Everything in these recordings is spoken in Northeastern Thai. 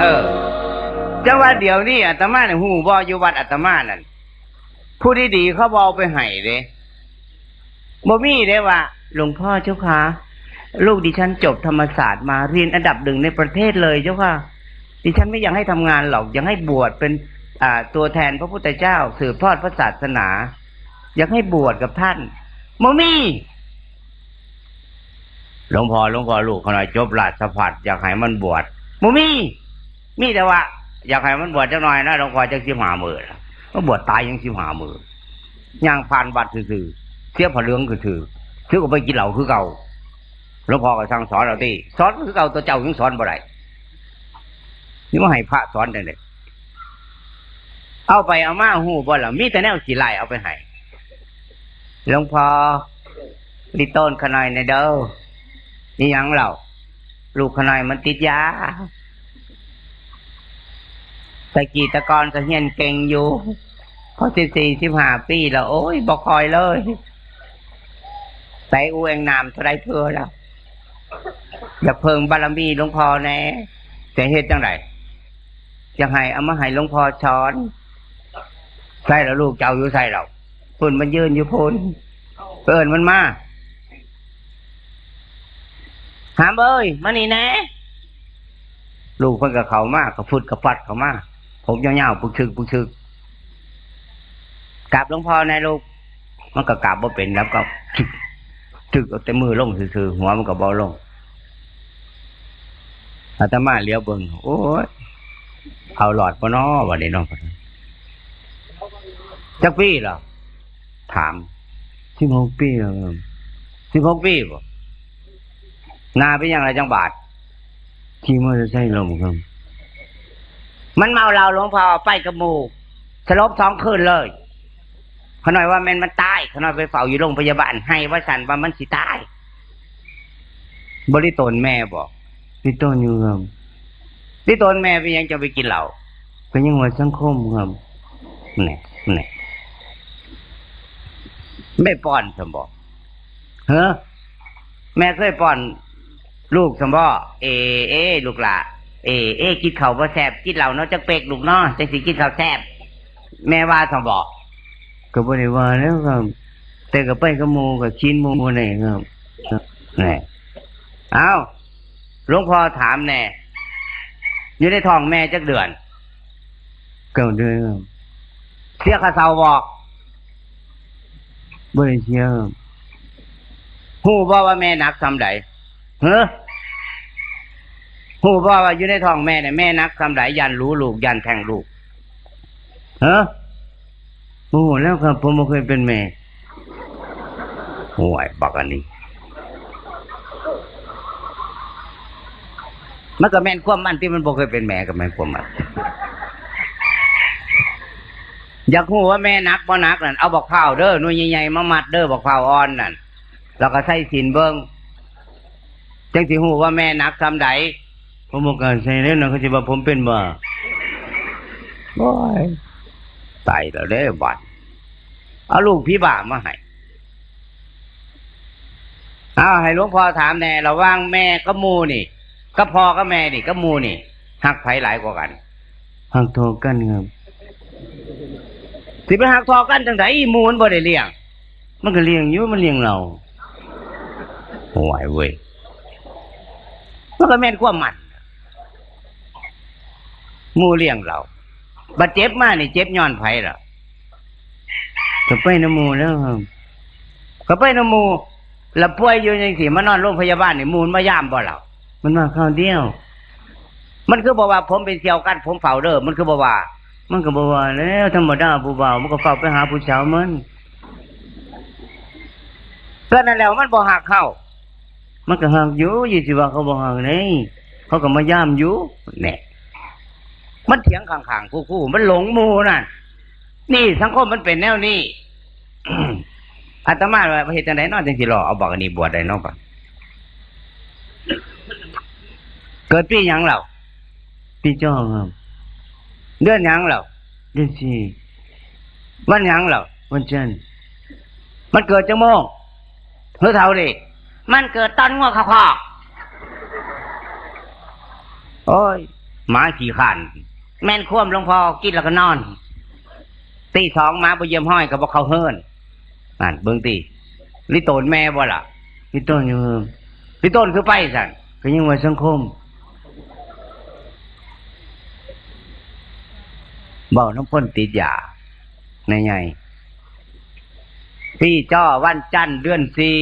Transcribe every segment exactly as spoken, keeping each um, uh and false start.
เออ จังว่าเดี๋ยวนี้อาตมาเนี่ย ฮู้บ่ อยู่วัดอาตมานั่น ผู้ดีๆเขาบ่เอาไปให้เด้ บ่มีเด้ว่า หลวงพ่อเจ้าคะ ลูกดิฉันจบธรรมศาสตร์มา เรียนอันดับหนึ่งในประเทศเลยเจ้าค่ะ ดิฉันไม่อยากให้ทำงานหรอก อยากให้บวชเป็น อ่า ตัวแทนพระพุทธเจ้า สืบทอดพระศาสนา อยากให้บวชกับท่าน บ่มี หลวงพ่อ หลวงพ่อ ลูกข้าน้อยจบราชภัฏ อยากให้มันบวช บ่มี มีแต่ว่า อยากให้มันบวชจักหน่อยนะ หลวงพ่อ จักสิบห้ามื้อนะ มันบวชตายยังสิบห้ามื้อ ย่างผ่านวัดซื่อๆ เสียผ้าเหลืองซื่อๆ ถือออกไปกินเหล้าคือเก่า หลวงพ่อก็สั่งสอนเอาติ สอนคือเก่า ตัวเจ้ายังสอนบ่ได้ นี่มาให้พระสอนจั่งใด เอาไปเอามาฮู้บ่ล่ะ มีแต่แนวขี้ร้ายเอาไปให้ หลวงพ่อ ลิโตนข้าน้อยแหน่เด้อ อีหยังเล่า ลูกข้าน้อยมันติดยา แต่กี้แต่ก่อนก็เฮียนเก่งอยู่ พอสิบสี่ สิบห้าปีแล้ว โอ้ย บ่ค่อยเลย ไปอู้แอ่งน้ำเท่าใดเทื่อแล้ว อยากเพิ่งบารมีหลวงพ่อแหน่ จะเฮ็ดจั่งใด อยากให้เอามาให้หลวงพ่อสอน ใส่แล้วลูกเจ้าอยู่ใส่แล้ว พุ้นมันยืนอยู่พุ้น เอิ้นมันมา หามเอ้ย มานี่แหน่ ลูกเพิ่นก็เข้ามา กระฟึดกระฟัดเข้ามา ผมยาวๆ ปึกชึกปึกชึก กราบหลวงพ่อแหน่ลูก มันก็กราบบ่เป็น แล้วก็จึก จึกเอาแต่มือลงซื่อๆ หัวมันก็บ่ลง อาตมาเหลียวเบิ่ง โอ้ย เอาหลอดบ่น้อ บัดนี้เนาะ จักปีเหรอ ถาม สิบหกปีแล้วครับ สิบหกปีบ่ หน้าเป็นหยังล่ะจังบาด ขี่มอเตอร์ไซค์ล้มครับ มันเมาเหล้าหลวงพ่อ ไปกับหมู่ สลบสองคืนเลย ข้าน้อยว่าแม่นมันตาย ข้าน้อยไปเฝ้าอยู่โรงพยาบาล ไห้ว่าซั่นว่ามันสิตาย บ่ลิโตนแม่บ่ ลิโตนอยู่ครับ ลิโตนแม่เป็นหยังจะไปกินเหล้า ก็ยังว่าสังคมครับ แหน่ แหน่ แม่ป้อนซั่นบ่ เฮ้อ แม่เคยป้อนลูกซั่นบ่ เอ เอ ลูกหล่า เอ เอ กินข้าวบ่แซ่บ กินเหล้าเนาะจักเป๊กลูกเนาะ จังสิกินข้าวแซ่บ แม่ว่าซั่นบ่ ก็บ่ได้ว่าแล้วครับ แต่ก็ไปกับหมู่ ก็กินหมู่บ่ได้ครับ แหน่ เอ้า หลวงพ่อถามแหน่ อยู่ในท้องแม่จักเดือน เก้าเดือนครับ เสียค่าเช่าบ่ บ่ได้เสียครับ ฮู้บ่ว่าแม่หนักส่ำใด เฮ้อ ฮู้บ่ว่าอยู่ในท้องแม่เนี่ยแม่หนักส่ำใด ย้านหลูลูก ย้านแท้งลูก เฮ้อ โอ้โห แล้วครับ ผมบ่เคยเป็นแม่ โอ้ย บักอันนี้ มันก็แม่นความมันที่มันบ่เคยเป็นแม่ก็แม่นความมัน อยากฮู้ว่าแม่หนักบ่หนักนั่น เอาบักพร้าวเด้อ หน่วยใหญ่ๆ มามัดเด้อ บักพร้าวอ่อนนั่น แล้วก็ใส่ศีลเบิ่ง จังสิฮู้ว่าแม่หนักส่ำใด ผมบ่กล้าใส่เด้อนะ เขาสิว่าผมเป็นบ้า โอ้ย ตายแล้วเด้อบัด เอาลูกผีบ้ามาให้ เอาให้หลวงพ่อถามแหน่ ระหว่างแม่กับหมู่นี่ กับพ่อกับแม่นี่ กับหมู่นี่ ฮักไผหลายกว่ากัน ฮักเท่ากันครับ สิไปฮักเท่ากันจังใด หมู่มันบ่ได้เลี้ยง มันก็เลี้ยงอยู่ มันเลี้ยงเรา โอ้ยเว้ย มันก็แม่นความมัน หมู่เลี้ยงเรา บัดเจ็บมานี่เจ็บย้อนไผล่ะ ก็ไปนำหมู่แล้วครับ ก็ไปนำหมู่ แล้วป่วยอยู่จังซี่ มานอนโรงพยาบาลนี่ หมู่มันมายามบ่ล่ะ มันมาคราวเดียว มันคือบอกว่าผมเป็นเสี่ยวกัด ผมเฝ้าเด้อ มันคือบอกว่า มันก็บอกว่าแล้ว ธรรมดาผู้บ่าว มันก็เฝ้าไปหาผู้สาวมัน ก็นั่นแหละ มันบ่ฮักเฮา มันก็ฮักอยู่ ยี่สิว่าเขาบ่ฮักเด้ เขาก็มายามอยู่ แหน่ มันเถียงข้างๆ คู่ๆ มันหลงหมู่นั่น นี่สังคมมันเป็นแนวนี้ อาตมาว่าเฮ็ดจั่งใดเนาะ จังสิรอเอาบักอันนี้บวชได้เนาะ เกิดปีหยังเล่า ปีจอครับ เดือนหยังเล่า เดือนสี่ วันหยังเล่า วันจันทร์ มันเกิดจังโมง เฮ้อเฒ่านี่ มันเกิดตอนงัวเข้าคอก โอ้ย หมาขี้ข้าน แม่นความหลวงพ่อ กินแล้วก็นอน ตีสองหมาบ่เยี่ยมห้อยก็บ่เข้าเฮือน นั่นเบิ่งติ ลิโตนแม่บ่ล่ะ ลิโตนอยู่ ลิโตนคือไปซั่น ก็ยังว่าสังคม เว้านำคนติดยา นายใหญ่ พี่จ้อวันจันทร์เดือนสี่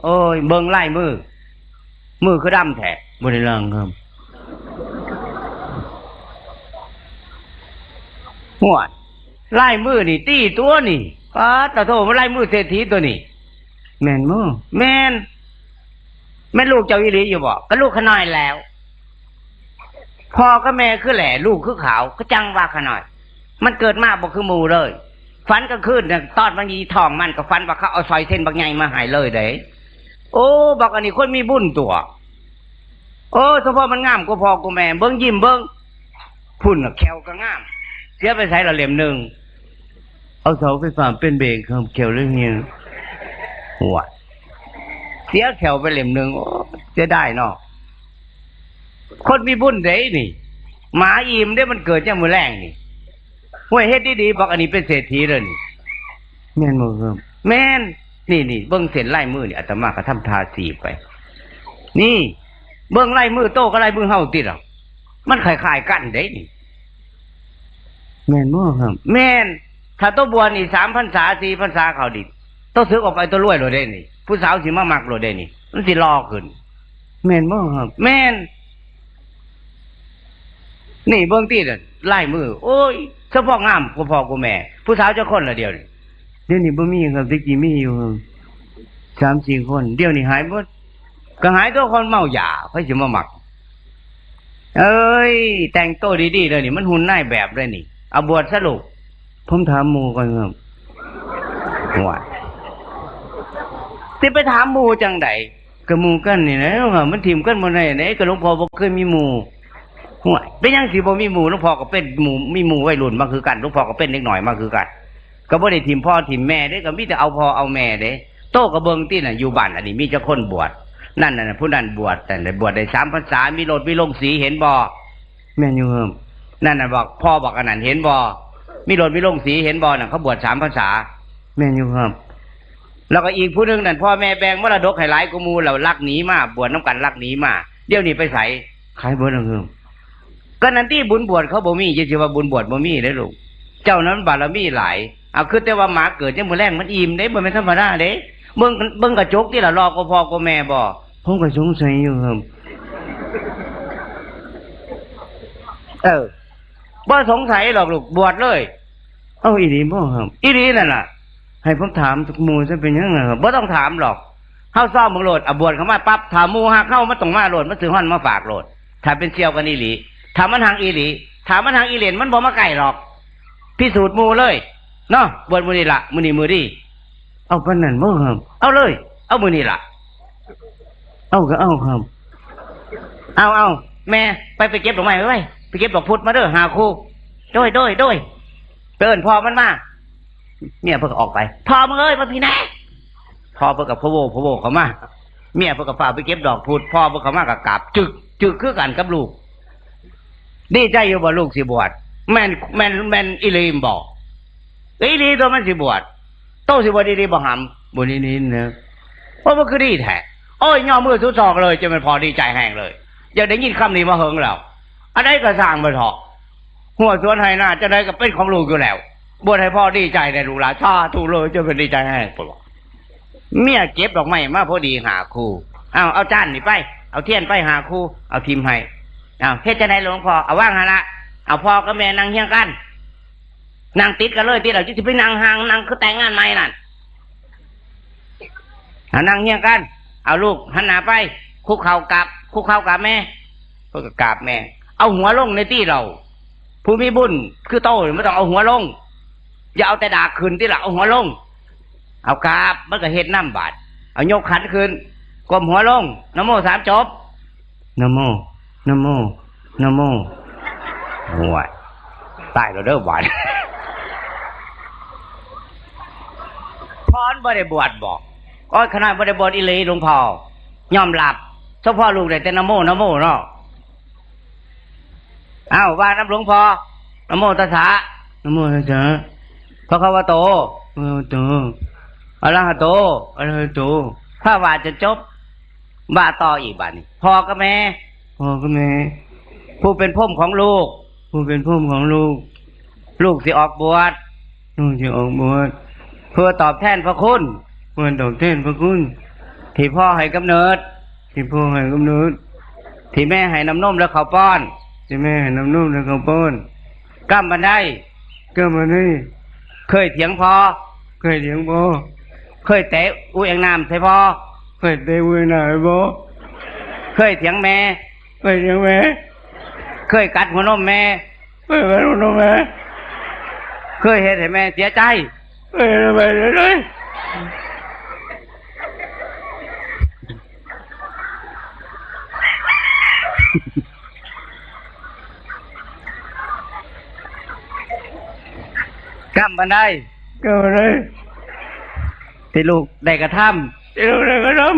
โอ้ย เบิ่งลายมือ มือคือดำแท้ บ่ได้ล้างครับ ฮวด ลายมือนี่ตี้ตัวนี่ ป๊าด ตะโท มันลายมือเศรษฐีตัวนี่ แม่นบ่ แม่น แม่นลูกเจ้าอีหลีอยู่บ่ ก็ลูกข้าน้อยแล้ว พ่อกับแม่คือแหล่ ลูกคือขาว ก็จั่งว่าข้าน้อย มันเกิดมาบ่คือหมู่เลย ฝันกลางคืนน่ะ ตอนมันอยู่ท้องมันก็ฝันว่าเขาเอาสร้อยเส้นบักใหญ่มาให้เลยเด้ โอ้ บักอันนี้คนมีบุญตัว โอ้ เฉพาะมันงามกว่าพ่อกว่าแม่ เบิ่งยิ้มเบิ่ง พุ้นน่ะแข้วก็งาม เสียไปไสละเล่มหนึ่ง เอาเสาไฟฟ้าเป็นเบรกครับ แข้วเลยเหี่ย หัว เสียแข้วไปเล่มหนึ่ง โอ้ เสียดายเนาะ คนมีบุญเด้นี่ หมาอิ่มเด้ มันเกิดยามมื้อแลงนี่ ห้วย เฮ็ดดีๆ บอกอันนี้เป็นเศรษฐีเลยนี่ แม่นบ่ครับ แม่น นี่ๆ เบิ่งเส้นลายมือนี่ อาตมาก็ทำท่าสีไป นี่ เบิ่งลายมือโตกับลายมือเฮาติล่ะ มันคล้ายๆกันเด้นี่ แม่นบ่ครับ แม่น ถ้าโตบวชนี่ สามพรรษา สี่พรรษาเข้านี่ โตสึกออกไปโตรวยโลดเด้นี่ ผู้สาวสิมามักโลดเด้นี่ มันสิหล่อขึ้น แม่นบ่ครับ แม่น นี่เบิ่งติ ลายมือ โอ้ย เฉพาะงามกว่าพ่อกว่าแม่ ผู้สาวจักคนละเดี๋ยวนี้ เดี๋ยวนี้บ่มีครับ แต่กี้มีอยู่ครับ สามสี่คน เดี๋ยวนี้หายหมด ก็หายตัวคนเมายา ไผสิมามัก เอ้ย แต่งตัวดีๆ เดี๋ยวนี้มันหุ่นนายแบบเลยนี่ เอาบวชซะลูก ผมถามหมู่ก่อนครับ ว่า สิไปถามหมู่จั่งใด ก็หมู่กันนี่แหละครับ มันถิ่มกันบ่ได้เด้ ก็หลวงพ่อบ่เคยมีหมู่ ห่วย เป็นหยังสิบ่มีหมู่ หลวงพ่อก็เป็นหมู่ มีหมู่วัยรุ่นมาคือกัน หลวงพ่อก็เป็นเด็กน้อยมาคือกัน ก็บ่ได้ถิ่มพ่อถิ่มแม่เด้ ก็มีแต่เอาพ่อเอาแม่เด้ โตก็เบิ่งติน่ะ อยู่บ้านอันนี้มีจักคนบวช นั่นน่ะ ผู้นั้นบวช แต่ละบวชได้สามพรรษา มีรถมีโรงสี เห็นบ่ แม่นอยู่ครับ นั่นน่ะ บอก พ่อบอกอันนั้น เห็นบ่ มีรถมีโรงสี เห็นบ่ นั่นเขาบวชสามพรรษา แม่นอยู่ครับ แล้วก็อีกผู้หนึ่งนั่น พ่อแม่แบ่งมรดกให้หลายกว่าหมู่ แล้วลักหนีมา บวชนำกันลักหนีมา เดี๋ยวนี้ไปไส ขายเบิดแล้วครับ ก็นั่นติ บุญบวชเขาบ่มี จะสิว่าบุญบวชบ่มีเด้อลูก เจ้านั้นบารมีหลาย เอา คือแต่ว่าหมาเกิดยามมื้อแลงมันอิ่มเด้ บ่แม่นธรรมดาเด้ เบิ่ง เบิ่งกระจกติล่ะ หล่อกว่าพ่อกว่าแม่บ่ ผมก็สงสัยอยู่ครับ เออ บ่สงสัยหรอกลูก บวชเลย เอาอีหลีบ่ครับ อีหลีนั่นล่ะ ให้ผมถามหมู่ซะเป็นหยังล่ะครับ บ่ต้องถามหรอก เฮาซ้อมเบิ่งโลด อ่ะ บวชเข้ามาปั๊บ ถ้าหมู่ฮักเฮามันต้องมาโลด มันซื้อฮ้อนมาฝากโลด ถ้าเป็นเสี่ยวกันอีหลี ถ้ามันฮักอีหลี ถ้ามันฮักอีเหรียญมันบ่มาใกล้หรอก พิสูจน์หมู่เลย เนาะ บวชมื้อนี้ล่ะ มื้อนี้มื้อดี เอาปานนั้นบ่ครับ เอาเลย เอามื้อนี้ล่ะ เอาก็เอาครับ เอา เอา แม่ ไป ไปเก็บดอกไม้ไว้ ไปเก็บดอกพุดมาเด้อ ห้าคู่ โดย โดย โดย ไปเอิ้นพ่อมันมา เมียเพิ่นก็ออกไป พ่อมึงเอ้ย มาพี้แหน่ พ่อเพิ่นก็พะโว พะโวเข้ามา เมียเพิ่นก็ฟ้าวไปเก็บดอกพุด พ่อเพิ่นเข้ามาก็กราบ จึก จึกคือกันกับลูก ดีใจอยู่บ่ลูกสิบวช แม่น แม่น แม่นอีหลีบ่ อีหลีตัวมันสิบวช โตสิบวชอีหลีบ่หำ บ่ได้ยินเนาะ โอ้ มันคือดีแท้ โอ้ย ย่อมือสุดซอกเลย จะแม่นพ่อดีใจแฮงเลย อยากได้ยินคำนี้มาเหิงแล้ว อันใดก็สร้างไปเถาะ หัวสวนไฮ่นาจั่งใดก็เป็นของลูกอยู่แล้ว บวชให้พ่อดีใจแด่ลูกหลาน สาธุเลย จะแม่นดีใจแฮง เพิ่นว่า เมียเก็บดอกไม้มาพอดีห้าคู่ เอา เอาจานนี่ไป เอาเทียนไปห้าคู่ เอาถิ่มให้ เอา เฮ็ดจั่งใดหลวงพ่อ เอาวางหั่นละ เอาพ่อกับแม่นั่งเฮียงกัน นั่งติดกันเลยติ เราจะสิไปนั่งห่าง นั่งคือแต่งงานใหม่นั่น เอานั่งเฮียงกัน เอาลูกหันหน้าไป คุกเข่ากราบ คุกเข่ากราบแม่ เพิ่นก็กราบแม่ เอาหัวลงในตี้เรา ผู้มีบุญคือโตนี่มันต้องเอาหัวลง อย่าเอาแต่ดากขึ้นติล่ะ เอาหัวลง เอากราบ มันก็เฮ็ดนำบาด เอายกขันขึ้น ก้มหัวลง นะโมสามจบ นะโม นะโม นะโม โอ้ย ตายแล้วเด้อบาด พ่อบ่ได้บวชบ่ โอ้ย ขนาดบ่ได้บวชอีหลีหลวงพ่อ ยอมรับ เฉพาะลูกได้แต่นะโม นะโมเนาะ อ้าว ว่าน้ำหลวงพ่อ นะโมตัสสะ นะโมตัสสะ ภะคะวะโต ภะคะวะโต อะระหะโต อะระหะโต ถ้าว่าจนจบ ว่าต่ออีกบาดนี้ พ่อกับแม่ พ่อกับแม่ ผู้เป็นพรหมของลูก ผู้เป็นพรหมของลูก ลูกสิออกบวช ลูกสิออกบวช เพื่อตอบแทนพระคุณ เพื่อตอบแทนพระคุณ ที่พ่อให้กำเนิด ที่พ่อให้กำเนิด ที่แม่ให้น้ำนมและข้าวป้อน ที่แม่ให้น้ำนมและข้าวป้อน กำบันได กำบันได เคยเถียงพ่อ เคยเถียงพ่อ เคยเตะอุเองน้ำใส่พ่อ เคยเตะอุเองน้ำใส่พ่อ เคยเถียงแม่ เคยเถียงแม่ เคยกัดหัวนมแม่ เคยกัดหัวนมแม่ เคยเฮ็ดให้แม่เสียใจ เคยเฮ็ดให้แม่เสียใจ กำบันได กำบันได ที่ลูกได้กระทำ ที่ลูกได้กระทำ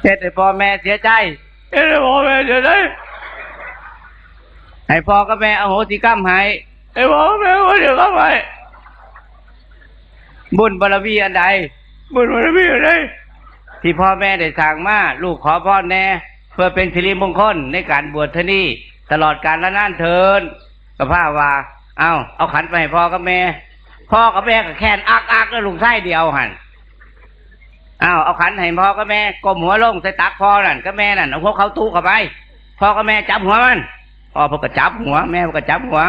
เฮ็ดให้พ่อแม่เสียใจ เฮ็ดให้พ่อแม่เสียใจ ให้พ่อกับแม่อโหสิกรรมให้ ให้พ่อกับแม่อโหสิกรรมให้ บุญบารมีอันใด บุญบารมีอันใด ที่พ่อแม่ได้สร้างมา ลูกขอพรแน่ เพื่อเป็นสิริมงคลในการบวชเทื่อนี้ ตลอดกาลนานเทอญ ก็พาว่า เอา เอาขันไปให้พ่อกับแม่ พ่อกับแม่ก็แค้นอักอักแล้วลูกชายเดียวหั่น เอา เอาขันให้พ่อกับแม่ ก้มหัวลงใส่ตักพ่อนั่นกับแม่นั่น เอาหัวเขาตู้เข้าไป พ่อกับแม่จับหัวมัน พ่อเพิ่นก็จับหัว แม่เพิ่นก็จับหัว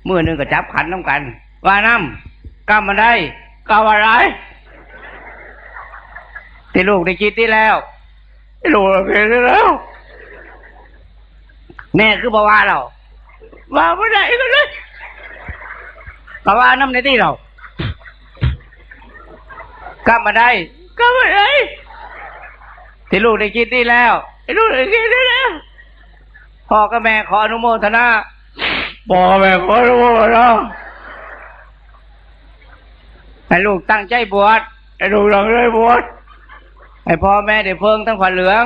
มือหนึ่งก็จับขันนำกัน ว่านำ กำบันได กำบันได ที่ลูกได้คิดนี่แล้ว ที่ลูกได้คิดนี่แล้ว แม่คือบ่ว่าเรา ว่าบ่ได้ก็เลย ก็ว่านำในที่เรา กำบันได กำบันได ที่ลูกได้คิดนี่แล้ว ที่ลูกได้คิดนี่แล้ว พ่อกับแม่ขออนุโมทนา พ่อกับแม่ขออนุโมทนา ให้ลูกตั้งใจบวช ให้ลูกตั้งใจบวช ให้พ่อแม่ได้เพิ่งทั้งผ้าเหลือง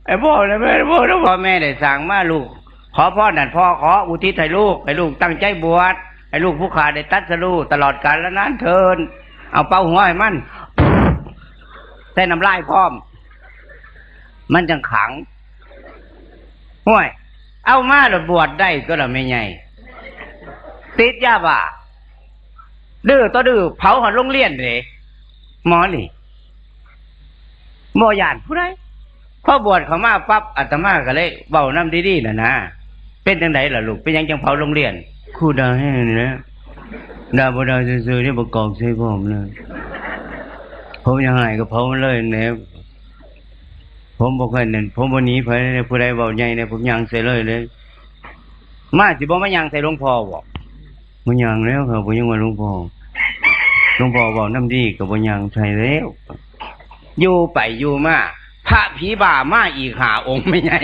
ให้พ่อและแม่ได้เพิ่งทั้งพ่อแม่ได้สร้างมาลูก ขอพรนั่นพ่อขออุทิศให้ลูก ให้ลูกตั้งใจบวช ให้ลูกผู้ขาได้ตรัสรู้ตลอดกาลนานเทอญ เอาเป่าหัวให้มัน ใส่น้ำลายพร้อม มันจังขัง ห้วย เอามาแล้วบวชได้ก็ละแม่ใหญ่ ติดยาบ้า ดื้อต่อดื้อ เผาฮอดโรงเรียนเด้ หมอนี่ บ่ย้านผู้ใด พอบวชเข้ามาปั๊บ อาตมาก็เลยเว้านำดีๆ น่ะนะ เป็นจั่งใดล่ะลูก เป็นหยังจั่งเผาโรงเรียน ครูด่าแฮงนี่แหละ ด่าบ่ด่าซื่อๆ เด้ บ่กอกใส่พร้อมเลย ผมอยากให้ก็เผามันเลยแหน่ ผมบ่เคยนั่น ผมบ่หนีไผเลย ผู้ใดเว้าใหญ่เนี่ย ผมย่างใส่เลยเลย มาสิบ่มาย่างใส่หลวงพ่อบ่ บ่ย่างแล้วครับ ผมยังว่าหลวงพ่อ หลวงพ่อเว้านำดีก็บ่ย่างใส่แล้ว อยู่ไปอยู่มา พระผีบ้ามาอีกห้าองค์แม่ใหญ่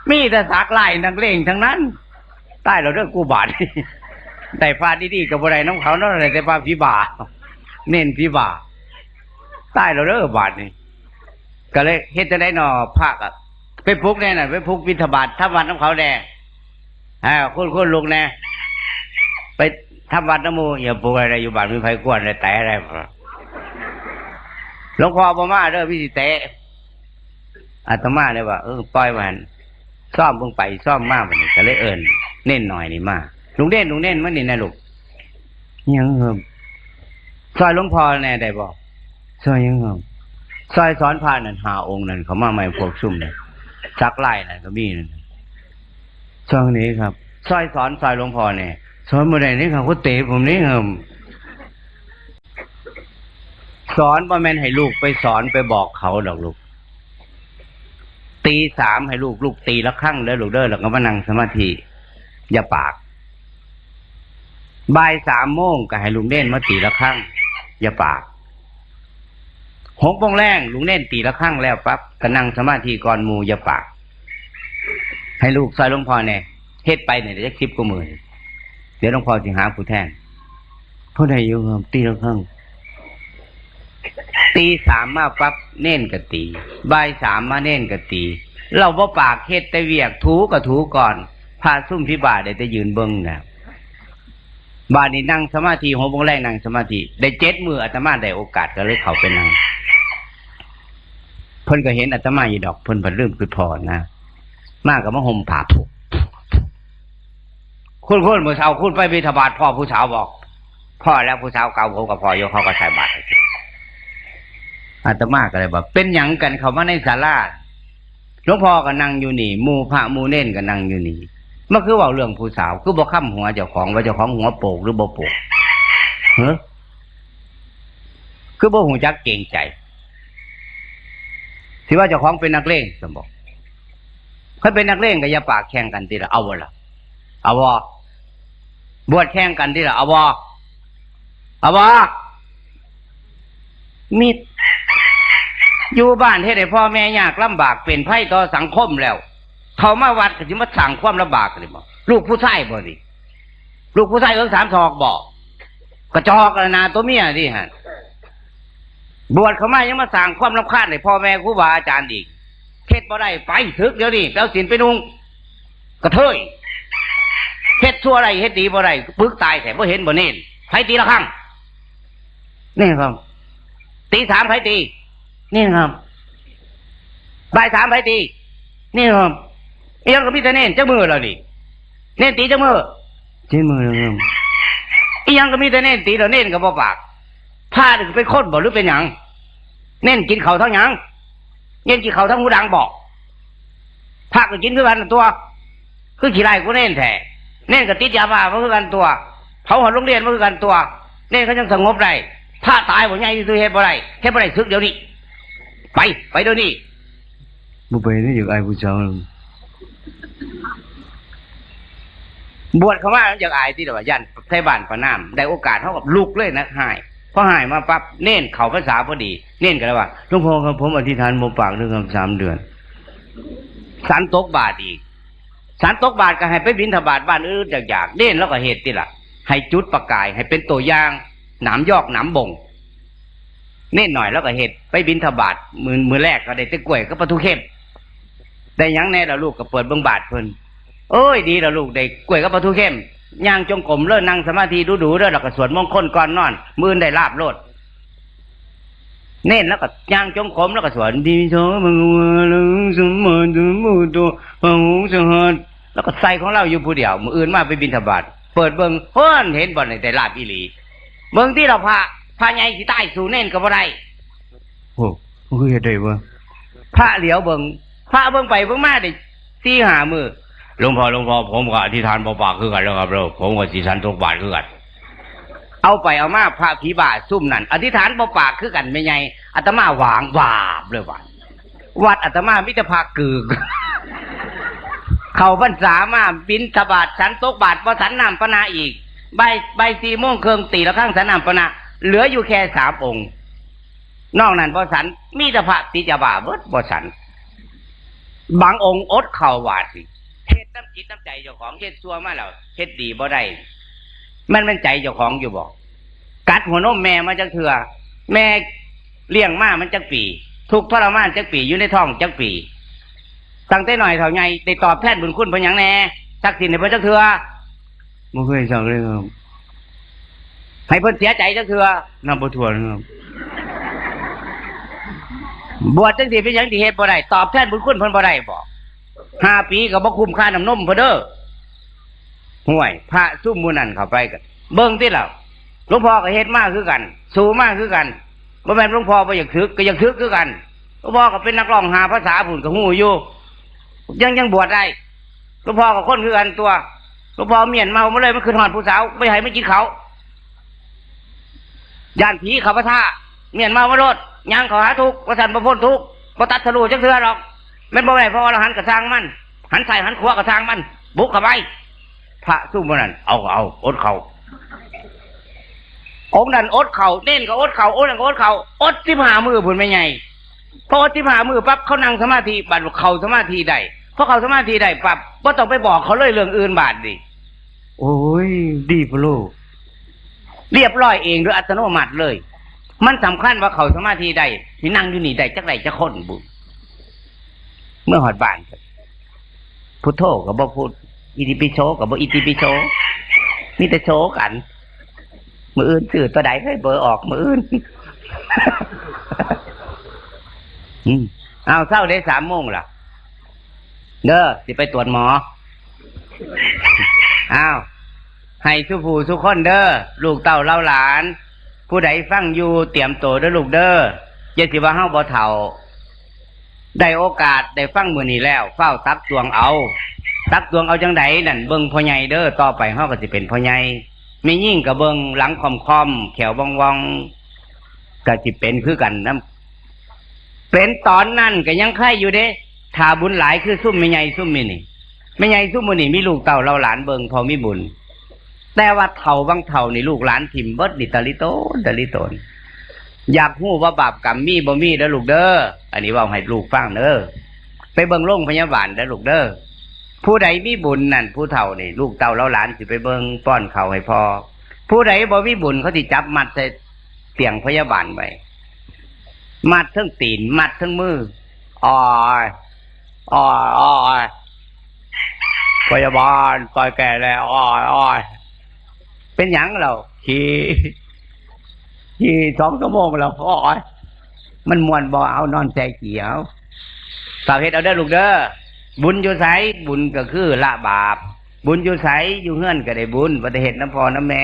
มีแต่สักลายนักเลงทั้งนั้น ตายแล้วเด้อกูบาด ได้พระดีๆก็บ่ได้นำเขาเนาะ ได้แต่พระผีบ้า เน้นผีบ้า ตายแล้วเด้อบาดนี่ ก็เลยเฮ็ดจั่งใดน้อ พระก็ไปปลุกแน่น่ะ ไปปลุกบิณฑบาตทำวัตรนำเขาแน่ อ่า คนๆลุกแน่ ไปทำวัตรนำหมู่ อย่าปลุกอะไร อยู่บ้านมีไผกวนเลย แตะอะไร หลวงพ่อบ่มาเด้อ มีสิแตะ อาตมาเลยว่า เออ ปล่อยมัน ซ่อมเบิ่งไปซ่อมมา บัดนี้ก็เลยเอิ้นเณรน้อยนี่มา ลุงเณร ลุงเณร มานี่นะลูก หยังครับ ซอยหลวงพ่อแน่ได้บ่ ซอยหยังครับ ซอยสอนพระนั่นห้าองค์นั่น เขามาใหม่พวกซุ่มนั่น สักลายนั่นก็มีนั่น ซอยไหนครับ ซอยสอน ซอยหลวงพ่อแน่ สอนบ่ได้นี่ครับ เขาเตะผมนี่ครับ สอนบ่แม่นให้ลูกไปสอนไปบอกเขาดอกลูก ตีสามให้ลูกลุกตีระฆังเด้อลูกเด้อ แล้วก็มานั่งสมาธิ อย่าปาก บ่ายสามโมงก็ให้ลุงเณรมาตีระฆัง อย่าปาก หกโมงแลงลุงเณรตีระฆังแล้วปั๊บก็นั่งสมาธิก่อนหมู่ อย่าปาก ให้ลูกซอยหลวงพ่อแน่ เฮ็ดไปเนี่ยจักสิบกว่ามื้อ เดี๋ยวหลวงพ่อสิหาผู้แทน ผู้ใดอยู่ครับ ตีระฆัง ตีสามมาปั๊บเณรก็ตี บ่ายสามมาเณรก็ตี เราบ่ปากเฮ็ดแต่เวียก ถูก็ถูก่อน พระซุมผีบ้าได้แต่ยืนเบิ่งนะ บาดนี้นั่งสมาธิ หกโมงแลงนั่งสมาธิ ได้เจ็ดมื้อ อาตมาได้โอกาสก็เลยเข้าไปนั่ง เพิ่นก็เห็นอาตมาอยู่ดอก เพิ่นเพิ่นลืมคือพอนะ มาก็มาห่มผ้า คุณคุณมื้อเช้าคุณไปบิณฑบาต พ่อผู้สาวบอก พ่อแล้วผู้สาวเก่าผมก็พ่ออยู่ เขาก็ใส่บาตรให้กิน อาตมาก็เลยบอก เป็นหยังกันเข้ามาในศาลา หลวงพ่อก็นั่งอยู่นี่ หมู่พระหมู่เณรก็นั่งอยู่นี่ มันคือเว้าเรื่องผู้สาว คือบ่ค้ำหัวเจ้าของ ว่าเจ้าของหัวโปกหรือบ่โปก เฮ้อ คือบ่ฮู้จักเกรงใจ สิว่าเจ้าของเป็นนักเลงซั่นบ่ คันเป็นนักเลงก็อย่าปากแข่งกันติล่ะ เอาบ่ล่ะ เอาบ่ บวชแข่งกันติล่ะ เอาบ่ เอาบ่ มิตร อยู่บ้านเฮ็ดให้พ่อแม่ยากลำบาก เป็นภัยต่อสังคมแล้ว เข้ามาวัดก็สิมาสร้างความลำบากนี่บ่ ลูกผู้ชายบ่นี่ ลูกผู้ชายเอิ้งสามศอกบ่ กระจอกแล้วนะ ตัวเมียนี่หั่น บวชเข้ามายังมาสร้างความรำคาญให้พ่อแม่ครูบาอาจารย์อีก เฮ็ดบ่ได้ ไปสึกเดี๋ยวนี้ ไปเอาศีลไปนุ่ง กระเทย เฮ็ดชั่วได้ เฮ็ดดีบ่ได้ ปึกตายแท้ บ่เห็นบ่เณร ไผตีระฆัง นี่ครับ ตีสามไผตี นี่ครับ บ่ายสามไผตี นี่ครับ อีหยังก็มีแต่เณร จักมื้อแล้วนี่ เณรตีจักมื้อ เจ็ดมื้อแล้วครับ อีหยังก็มีแต่เณรตีแล้ว เณรก็บ่ปาก พระนี่เป็นคนบ่หรือเป็นหยัง เณรกินข้าวทั้งหยัง เณรกินข้าวทั้งหูดังบ่ พระก็กินคือกันตัว คือขี้ไล่กูเณรแท้ เณรก็ติดยาบ้ามาคือกันตัว เผาหอดโรงเรียนมาคือกันตัว เณรเขายังสงบได้ พระตายบ่ใหญ่ซื่อเฮ็ดบ่ได้ เฮ็ดบ่ได้ สึกเดี๋ยวนี้ ไป ไปเดี๋ยวนี้ บ่ไปนี่อยากอายผู้สาว บวชเข้ามาอยากอายติล่ะว่า ย่านไทบ้านประณาม ได้โอกาสเฮาก็ลุกเลยนะ ฮ้าย พอฮ้ายมาปั๊บ เณรเข้าพรรษาพอดี เณรก็เลยว่า หลวงพ่อครับ ผมอธิษฐานบ่ปากเด้อครับ สามเดือน ฉันตกบาตรอีก ฉันตกบาตรก็ให้ไปบิณฑบาตบ้านอื่นอยากๆ เณรลาวก็เฮ็ดติล่ะ ให้จุดประกาย ให้เป็นตัวอย่าง หนามยอกหนามบ่ง เณรน้อยลาวก็เฮ็ด ไปบิณฑบาต มื้อ มื้อแรกก็ได้แต่กล้วยกับปลาทูเค็ม ได้หยังแหน่ล่ะลูก ก็เปิดเบิ่งบาตรเพิ่น โอ้ย ดีแล้วลูก ได้กล้วยกับปลาทูเค็ม ย่างจงกรมเด้อ นั่งสมาธิดูๆเด้อ แล้วก็สวดมงคลก่อนนอน มื้ออื่นได้ลาภโลด เณรลาวก็ย่างจงกรม ลาวก็สวด อิติปิโสภะคะวะอะระหังสัมมาสัมพุทโธ พระองค์สหัส ลาวก็ใส่ของลาวอยู่ผู้เดียว มื้ออื่นมาไปบิณฑบาต เปิดเบิ่ง โอ้ย เห็นบ่นี่ ได้ลาภอีหลี เบิ่งติล่ะพระ พระใหญ่สิตายสู้เณรก็บ่ได้ โอ้ มันคือเฮ็ดได้วะ พระเหลียวเบิ่ง พระเบิ่งไปเบิ่งมาได้สี่ห้ามื้อ หลวงพ่อ หลวงพ่อ ผมก็อธิษฐานบ่ปากคือกันแล้วครับเด้อ ผมก็สิฉันตกบาตรคือกัน เอาไปเอามาพระผีบ้าซุมนั่น อธิษฐานบ่ปากคือกันแม่ใหญ่ อาตมาหวางวาบเลยว่า วัดอาตมามีแต่พระกึก เข้าพรรษามาบิณฑบาตฉันตกบาตร บ่ฉันน้ำปานะอีก บ่าย บ่ายสี่โมงครึ่งตีระฆังฉันน้ำปานะ เหลืออยู่แค่สามองค์ นอกนั้นบ่ฉัน มีแต่พระติดยาบ้าเบิดบ่ฉัน บางองค์อดข้าวบาดนี่ เฮ็ดน้ำจิตน้ำใจเจ้าของ เฮ็ดชั่วมาแล้ว เฮ็ดดีบ่ได้ มันแม่นใจเจ้าของอยู่บ่ กัดหัวนมแม่มาจักเทื่อ แม่เลี้ยงมามันจักปี ทุกข์ทรมานจักปี อยู่ในท้องจักปี ตั้งแต่น้อยเท่าใหญ่ ได้ตอบแทนบุญคุณเพิ่นหยังแหน่ ซักศีลให้เพิ่นจักเทื่อ บ่เคยซักเลยครับ ให้เพิ่นเสียใจจักเทื่อ นับบ่ถ้วนครับ บวชจังซี่เป็นหยังสิเฮ็ดบ่ได้ ตอบแทนบุญคุณเพิ่นบ่ได้บ่ ห้าปีก็บ่คุ้มค่าน้ำนมเพิ่นเด้อ ห่วย พระซุมหมู่นั้นเข้าไปก็เบิ่งติล่ะ หลวงพ่อก็เฮ็ดมาคือกัน สู้มาคือกัน บ่แม่นหลวงพ่อบ่อยากสึก ก็อยากสึกคือกัน หลวงพ่อก็เป็นนักร้องห้าภาษาพู้นก็ฮู้อยู่ ยัง ยังบวชได้ หลวงพ่อก็คนคือกันตัว หลวงพ่อเมี้ยนเมามาเลย มันขึ้นฮอดผู้สาว บ่ให้มันกินข้าว ย่านผีเข้าปะทะ เมี้ยนเมามาโลด ย่างเข้าหาทุกข์ ว่าซั่นบ่พ้นทุกข์ บ่ตรัสรู้จักเทื่อดอก แม่นบ่ได้พระอรหันต์ก็ซ่างมัน หันซ้ายหันขวาก็ซ่างมัน บุกเข้าไป พระซุมหมู่นั้น เอาก็เอา อดข้าว องค์นั้นอดข้าว เณรก็อดข้าว องค์นั้นก็อดข้าว อดสิบห้ามื้อพู้นแม่ใหญ่ พออดสิบห้ามื้อปั๊บ เขานั่งสมาธิ บัดเข้าสมาธิได้ พอเข้าสมาธิได้ปั๊บ บ่ต้องไปบอกเขาเลยเรื่องอื่นบาดนี้ โอ้ย ดีพะโล เรียบร้อยเองโดยอัตโนมัติเลย มันสำคัญว่าเข้าสมาธิได้ สินั่งอยู่นี่ได้จักได้จักคนบุ เมื่อฮอดบ้าน พุทโธก็บ่พุท อิติปิโสก็บ่อิติปิโส มีแต่โสกัน มื้ออื่นซื้อตัวใดให้เบอร์ออกมื้ออื่น อืม เอาเช้าได้สามโมงล่ะ เด้อ สิไปตรวจหมอ อ้าว ให้สุผู้สุคนเด้อ ลูกเต้าเหล่าหลาน ผู้ใดฟังอยู่เตรียมตัวเด้อลูกเด้อ อย่าสิว่าเฮาบ่เฒ่า ได้โอกาสได้ฟังมื้อนี้แล้ว ฟ้าวตักตวงเอา ตักตวงเอาจังใดนั่น เบิ่งพ่อใหญ่เด้อ ต่อไปเฮาก็สิเป็นพ่อใหญ่ แม่ยิ่งก็เบิ่งหลังค่อมๆ แขวว่องๆ ก็สิเป็นคือกันนะ เป็นตอนนั้นก็ยังไคอยู่เด้ ถ้าบุญหลายคือซุมแม่ใหญ่ซุมมื้อนี้ แม่ใหญ่ซุมมื้อนี้มีลูกเต้าเหล่าหลานเบิ่งพอมีบุญ แต่ว่าเฒ่าบางเฒ่านี่ลูกหลานถิ่มเบิดนี่ตะลิโตนตะลิโตน อยากฮู้ว่าบาปกรรมมีบ่มีเด้อลูกเด้อ อันนี้เว้าให้ลูกฟังเด้อ ไปเบิ่งโรงพยาบาลเด้อลูกเด้อ ผู้ใดมีบุญนั่น ผู้เฒ่านี่ ลูกเต้าเหล่าหลานสิไปเบิ่งป้อนข้าวให้พ่อ ผู้ใดบ่มีบุญเขาสิจับมัดใส่เตียงพยาบาลไว้ มัดทั้งตีน มัดทั้งมือ อ้อย อ้อย อ้อย พยาบาล ปล่อยแกแล้ว อ้อย อ้อย เป็นหยังเรา ขี่ ขี่สองชั่วโมงแล้ว อ้อย มันม่วนบ่ เอานอนใส่เกียว ฝากเฮ็ดเอาเด้อลูกเด้อ บุญอยู่ไส บุญก็คือละบาป บุญอยู่ไส อยู่เฮือนก็ได้บุญ บ่ได้เฮ็ดนำพ่อนำแม่